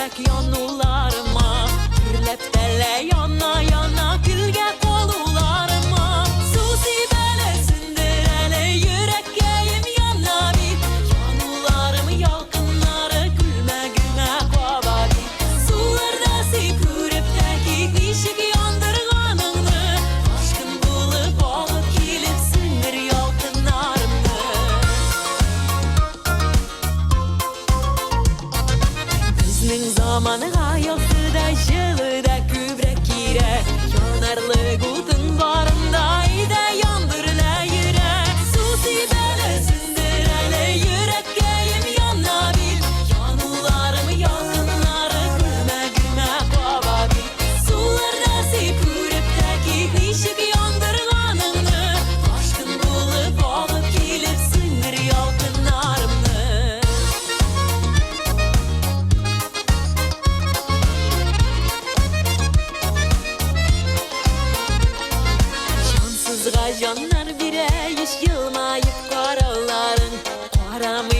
Йөрәк януларыма, Дөрләп тәлә яна, яна Көлгә калуларыма. Су сибәле, сүндер әле, Йөрәккәем яна бит. Януларым ялкыннары Күлмәгемә каба бит. Суларда син күреп тә кит, Ничек яндырганыңны. Ташкын булып агып килеп, Сүндер ялкыннарымны. Безнең заманга якты да, җылы да күбрәк кирәк. Янарлык утың барында, әйдә яндыр лә йөрәк. Су сибәле, сүндер әле, йөрәккәем яна бит. Януларым, ялкыннары күлмәгемә каба бит. Суларда син күреп тә кит, ничек яндырганыңны. Ташкын булып агып килеп, сүндер ялкыннарымны. Җансызга җаннар бирә еш елмаеп карауларың. Карамый